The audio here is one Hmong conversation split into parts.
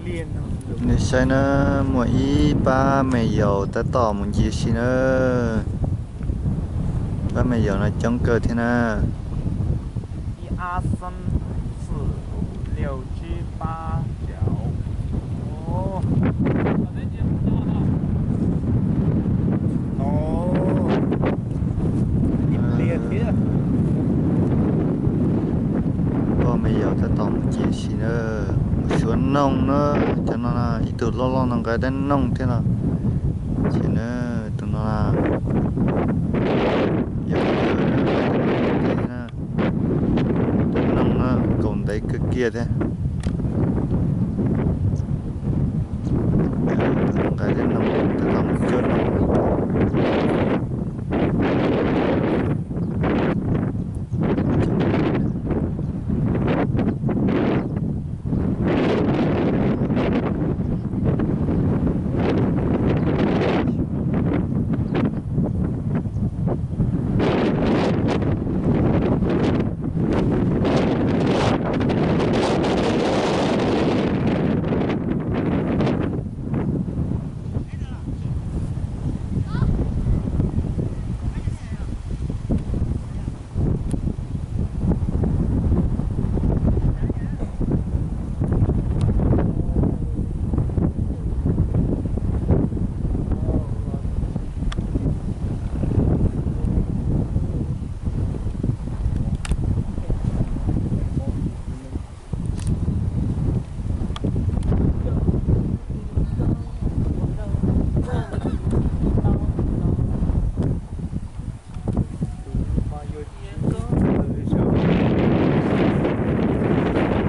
Nej saib na, muaj ib pab me yaus tab tom mus ncig si na. Pab me yaus no coob kawg thiab na. 一二三四五六七八九。 Pog me yaus tab tom mus ncig si na, mus xyuas noog na. Cov no ib tug loj loj no nqa dab noog thiab no. Ces na, tus no na, yog dab noog na, kaus ntev kawg kiag thiab. Nqa dab noog tab tom mus cuab noog.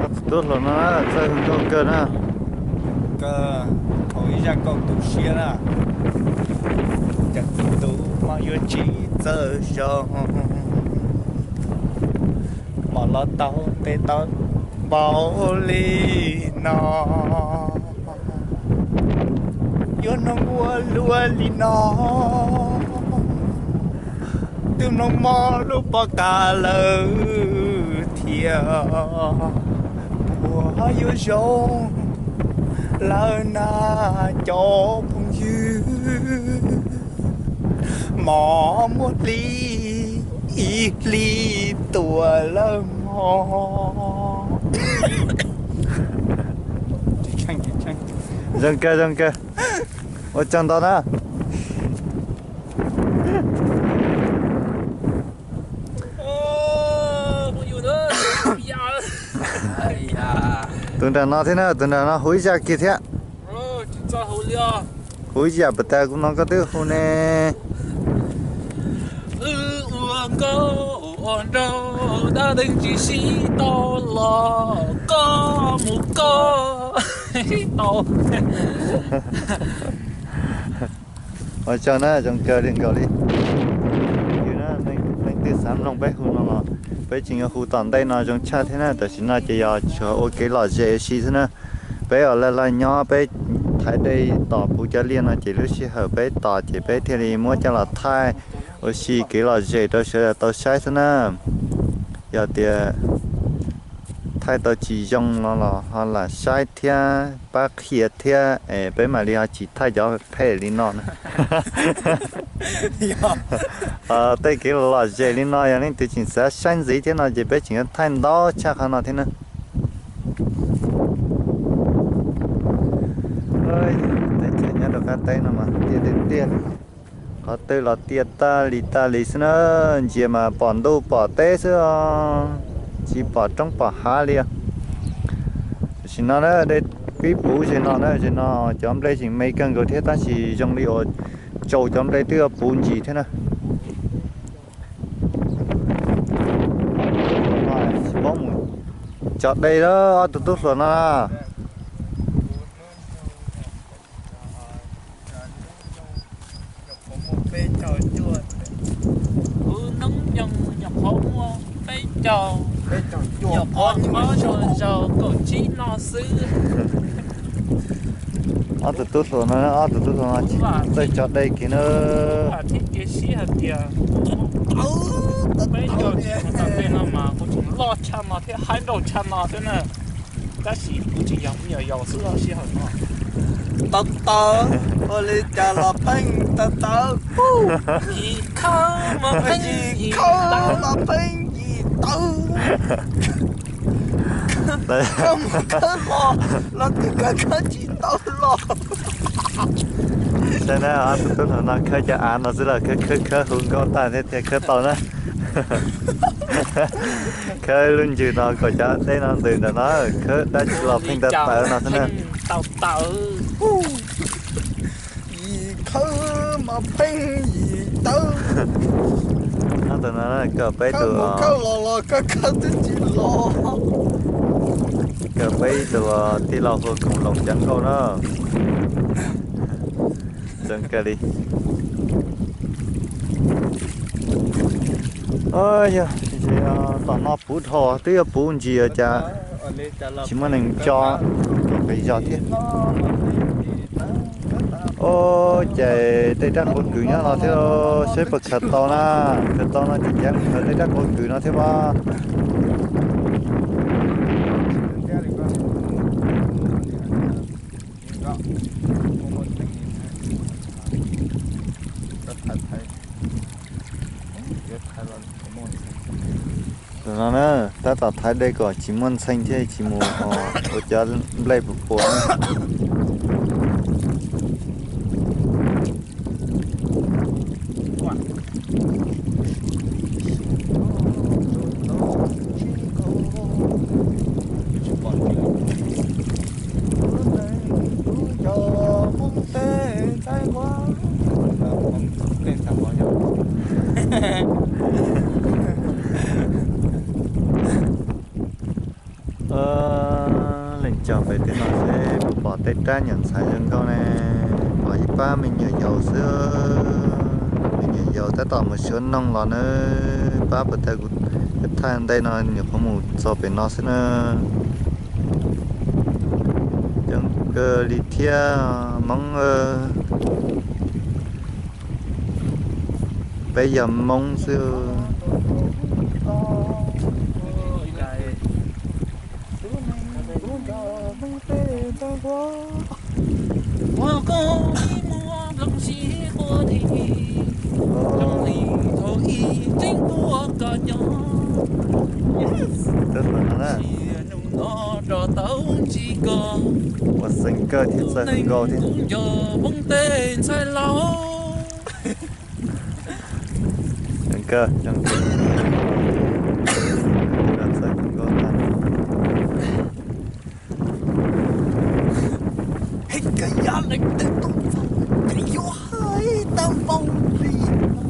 Tus tub hluas no txawj hu nkauj kawg na. Kawg, hauv ib zaj nkauj tu siab na. Cas tus tub mas yuav tsis txawj zoo, mas los tau ntev tau npaum li no. Yuav hnov ua luaj li no, twb mloog mob lub pov kas lawm thiab. Puas yuav zoo lawm na cov phooj ywg, mos muaj hli ib hli tuaj lawm mog. Zoo kawg, zoo kawg. Ua tsaug ntau na. Tus nram no thiab na, tus nram no hu ib zaj kiag thiab. Hu ib zaj puas tas kuv no koj twb hu ne. Wb ua nkauj ua nraug dab neeg tsis sib tau los koj mus koj tau. Ua tsaug na, zoo kawg li nkaus li. Yog na, leej twg xav mloog peb hu no los peb tseem yuav hu tom ntej no zoo tshaj thiab na. Tam sim no ces yog tsuas ua kev lom zem ua si xwb na. Peb ua laj laj nyob peb thaiv dej tos puv cov liaj no ces lub sij hawm peb tos ces peb thiaj li muab coj los thaij ua si kev lom zem rau sawv daws tau saib xwb na. Yog tias thaij tau tsis zoo no los ho lam saib thiab pab qhia thiab es peb mam li ho tsis thaij cov phem li no na. Tej kev lom zem li no yog leej twg tseem xav saib ntxiv thiab no ces peb tseem yuav thaij ntau tshaj qhov no thiab na. Teb chaws nyob rau qab teb no mas tiaj tiaj tiaj, qhov twg los tiaj tag li tag li xwb na. Ntsia mas pom ntuj pom teb xwb os, tsis pom roob pom hav li os. Tam sim no na, dej pib puv zem no na, zem no cov nplej tseem me kawg nkaus thiab tab sis zoo li uas tsaus cov nplej twb yuav puv ntsis thiab na. Tsis paub mus tso dej lawm ob tug tub hluas no. Kuv hnub nyoog nyuam qhuav muaj peb caug, nyuam qhuav txog zaus kaum tsib no xwb. Ob tug tub hluas no, ob tug tub hluas no txawj tso dej kiag na. Thiab kev sib hais tias peb caug tsis mus tom tej no mas kuv tseem loj tshaj no thiab haib nraug tshaj no xwb na. Tab sis kuv tsis yog me nyuam yaus xwb los sij hawm no. Tau tau, ua li cas los pheej tau tau. Yim khawb mas pheej yim tau los pheej yim tau. Khawb mus khawb los, los twb kav khawb tsis tau los. Saib na, ob tug tub hluas no khawb cov av no xwb los khawb khawb khawb hu nkauj tag thiab tias khawb tau na. Khawb lub ntsws no kom cov dej no ntws ntawm no, khawb dab tsi los pheej tau tawv no xwb na. Tau tawv. Yim khawb mas pheej yim tawv. Ob tug no kawm peb tus, khawb los los khawb khawb twb tsis los. Kawm peb tus tij laug hu koom loos cov nkauj na. Zoo kawg li. Yog tom no puv dhau twb yuav puv ntsis cas tsis muaj neeg tso, tso qis zog thiab. Ua cas tej rab quav kws nyob no thiab, saib puas khaws tau na. Khaws tau no ces ncav mus khaws tej rab quav kws no thiab mas. Tam no na, tab tom thaiv dej kom tsis muaj ntxhee thiab tsis mus ua cov nplej puas puas na. Leej cog pem tej no seb puas pom tej rab nyuam ntxhais zoo nkauj ne. Pom ib pab me nyuam yaus xwb, me nyuam yaus tab tom mus xyuas noog los na. Pab puas tau kuv thaj ntej no nyuam qhuav mus txog pem no xwb na. Coob kawg li thiab Hmoob. Peb yog Hmoob xwb. Ua xeem kawg thiab txawj hu nkauj thiab. Zoo kawg, zoo kawg. Txawj hu nkauj tag. Hej, kawg yam leej twg tuaj txog, kawg yuav hais tau npaum li no.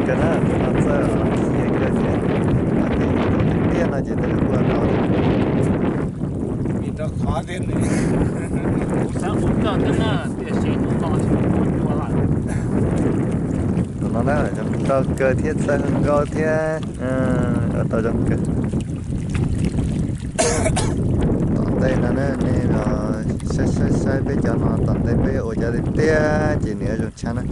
Kawg na, tus no txawj os, xiam kawg thiab. Tiaj no ces tej lub kua no. Vim rau qhov tias nws kuv xav ua koj thiab na, tiam sis tus no tsis ua lawm. Tus no na, zoo nkauj kawg thiab txawj hu nkauj thiab, ua tau zoo kawg. Tom ntej no na, nej los saib saib saib peb cov no, tom ntej peb ua cov tiaj tiaj ces nws yuav zoo tshaj na.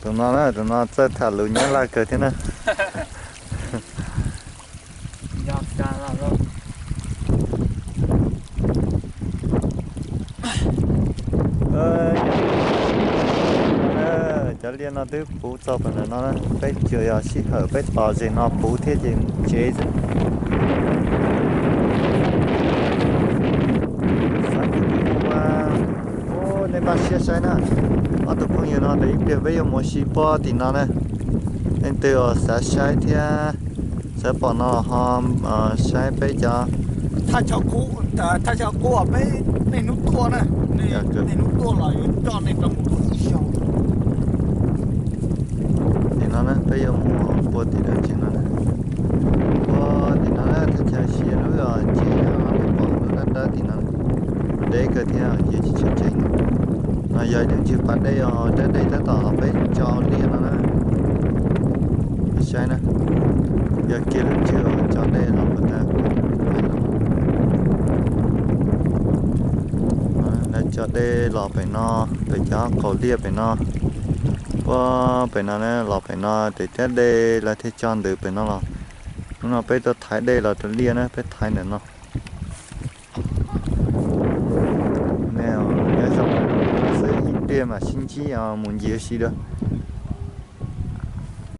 Tus no na, tus no txawj tham lus Nyab Laj kawg thiab na. Cov liaj no twb puv txog pem ntawm no na, peb tsuas yog sij hawm peb tos zem no puv thiab ces mus tsev xwb. Xav ncig ncig no mas, nej npaj siab saib na. Ob tug phooj ywg no, ib pliag peb yuav mus ua si puag tim no na. Leej twg uas xav saib thiab xav pom no ho saib peb cov thaj chaw qub, thaj chaw qub uas peb niaj hnub tuaj na. Niaj hnub tuaj los yuav coj nej rau mus ua ib zaug. Tim no na, peb yuav mus puag tim dawm tsev no na. Puag tim no na, thaj chaw siav lub tsev no, peb pom lub dab dawb tim no. Deb kawg thiab, cia tsis tshua tseeb. No yog ib lub ntsws pas dej os, dab dej tab tom peb tso liaj no na. caij na. Yog kiag lub tswg cov dej los puag ta, lawv cov dej los pem no, pem cov qaum liaj pem no. Puag pem no na, los pem no ces thiab dej lawv thiaj cog ntawd pem no los. Hnub no peb tuaj thaiv dej los rau liaj na, peb thaiv ntawm no. Nyob zoo, xwb ib pliag mam sib ntsib mus ncig ua si dua.